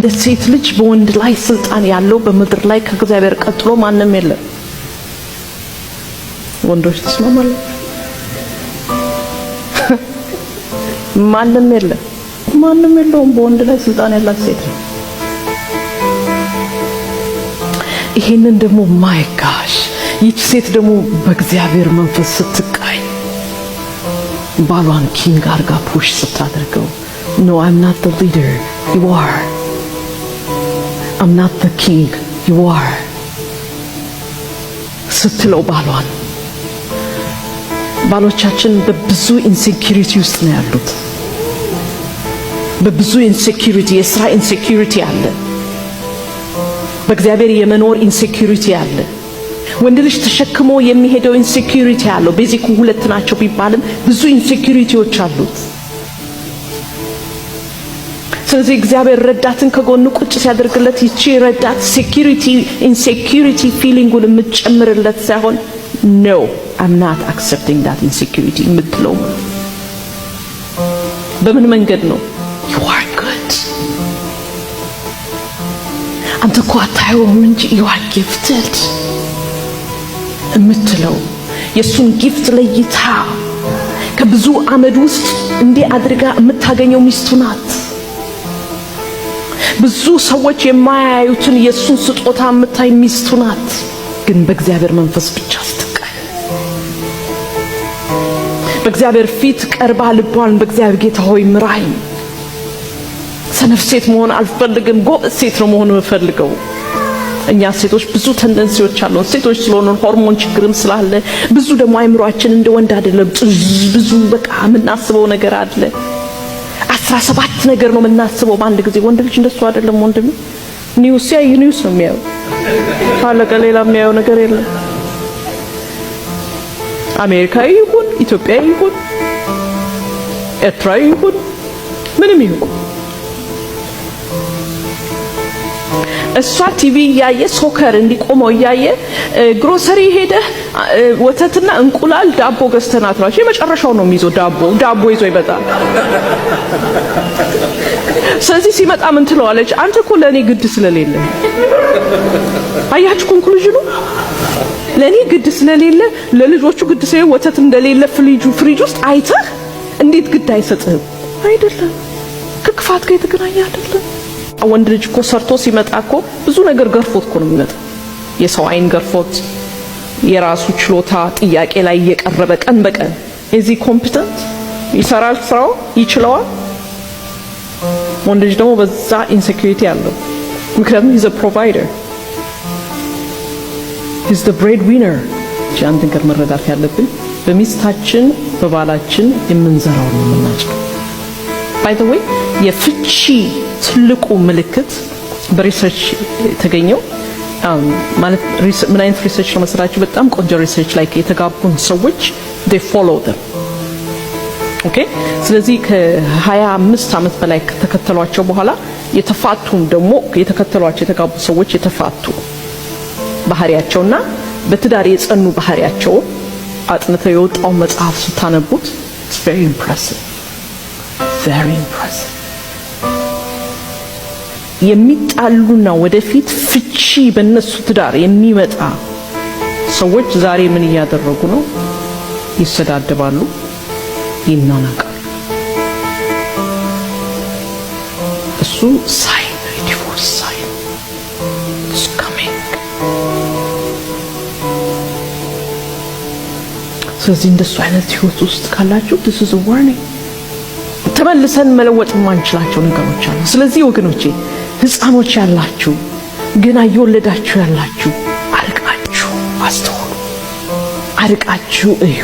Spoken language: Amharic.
እንደ ሴት ልጅ በወንድ ላይ ስልጣን ያለው በምድር ላይ ከእግዚአብሔር ቀጥሎ ማንም የለም። ወንዶች ትስማማላችሁ? ማንም የለም። ማንም የለውም። በወንድ ላይ ስልጣን ያላት ሴት ነው። ይሄንን ደግሞ my gosh ይህች ሴት ደግሞ በእግዚአብሔር መንፈስ ስትቃኝ ባሏን king አርጋ push ስታደርገው no, I'm not the leader, you are, I'm not the king, you are ስትለው ባሏን፣ ባሎቻችን በብዙ insecurity ውስጥ ነው ያሉት። በብዙ insecurity፣ የስራ insecurity አለ። በእግዚአብሔር የመኖር insecurity አለ። ወንድ ልጅ ተሸክሞ የሚሄደው insecurity አለው። Basic ኩ ሁለት ናቸው ቢባልም ብዙ insecurity ዎች አሉት። ስለዚህ እግዚአብሔር ረዳትን ከጎኑ ቁጭ ሲያደርግለት ይቺ ረዳት security insecurity feeling ኡን የምትጨምርለት ሳይሆን no, I'm not accepting that insecurity የምትለው በምን መንገድ ነው? You are good፣ አንተ እኮ አታየውም እንጂ you are gifted የምትለው፣ የእሱን gift ለይታ ከብዙ አመድ ውስጥ እንዲህ አድርጋ የምታገኘው ሚስቱ ናት። ብዙ ሰዎች የማያዩትን የእሱን ስጦታ የምታይ ሚስቱ ናት። ግን በእግዚአብሔር መንፈስ ብቻ ስትቃኝ፣ በእግዚአብሔር ፊት ቀርባ ልቧን በእግዚአብሔር ጌታ ሆይ ምራኝ፣ ሰነፍ ሴት መሆን አልፈልግም፣ ጎበዝ ሴት ነው መሆን የምፈልገው። እኛ ሴቶች ብዙ tendency ዎች አሉን። ሴቶች ስለሆንን ሆርሞን ችግርም ስላለ ብዙ ደግሞ አይምሯችን እንደ ወንድ አይደለም። ብዙ በቃ የምናስበው ነገር አለ። 17 ነገር ነው የምናስበው በአንድ ጊዜ። ወንድ ልጅ እንደሱ አይደለም። ወንድም news ሲያይ news ነው የሚያየው። አለቀ። ሌላ የሚያየው ነገር የለም። አሜሪካዊ ይሁን፣ ኢትዮጵያዊ ይሁን፣ ኤርትራዊ ይሁን፣ ምንም ይሁን፣ እሷ ቲቪ እያየ soccer እንዲቆመው እያየ ግሮሰሪ ሄደህ ወተትና እንቁላል ዳቦ ገዝተና ትላለች። የመጨረሻው ነው የሚይዘው፣ ዳቦ ዳቦ ይዞ ይመጣል። ስለዚህ ሲመጣ ምን ትለዋለች? አንተ እኮ ለእኔ ግድ ስለሌለ፣ አያችሁ conclusion ኑ፣ ለእኔ ግድ ስለሌለ፣ ለልጆቹ ግድ ስለሌለ፣ ወተት እንደሌለ ፍሪጅ ውስጥ አይተህ እንዴት ግድ አይሰጥህም? አይደለም፣ ከክፋት ጋር የተገናኘ አይደለም። ወንድ ልጅ እኮ ሰርቶ ሲመጣ እኮ ብዙ ነገር ገርፎት እኮ ነው የሚመጣው። የሰው አይን ገርፎት፣ የራሱ ችሎታ ጥያቄ ላይ እየቀረበ ቀን በቀን፣ is he competent፣ ይሰራል፣ ስራው ይችለዋል። ወንድ ልጅ ደግሞ በዛ insecurity አለው። ምክንያቱም he's provider, he's the bread winner። አንድ ነገር መረዳት ያለብን በሚስታችን በባላችን የምንዘራው ነው የምናጭደው። By the way የፍቺ ትልቁ ምልክት በ research የተገኘው፣ ማለት ምን አይነት research ነው መሰላችሁ? በጣም ቆንጆ research ላይ የተጋቡን ሰዎች they follow them, okay። ስለዚህ ከ25 ዓመት በላይ ከተከተሏቸው በኋላ የተፋቱን ደግሞ የተከተሏቸው የተጋቡ ሰዎች የተፋቱ ባህሪያቸውና በትዳር የጸኑ ባህሪያቸውን አጥንተው የወጣውን መጽሐፍ ስታነቡት it's very impressive, very impressive። የሚጣሉና ወደፊት ፍቺ በእነሱ ትዳር የሚመጣ ሰዎች ዛሬ ምን እያደረጉ ነው? ይሰዳደባሉ፣ ይናናቃሉ። እሱ sign ነው፣ የ divorce sign is coming። ስለዚህ እንደሱ አይነት ህይወት ውስጥ ካላችሁ this is a warning። ተመልሰን መለወጥ የማንችላቸው ነገሮች አሉ። ስለዚህ ወገኖቼ፣ ህፃኖች ያላችሁ፣ ገና እየወለዳችሁ ያላችሁ አርቃችሁ አስተውሉ፣ አርቃችሁ እዩ።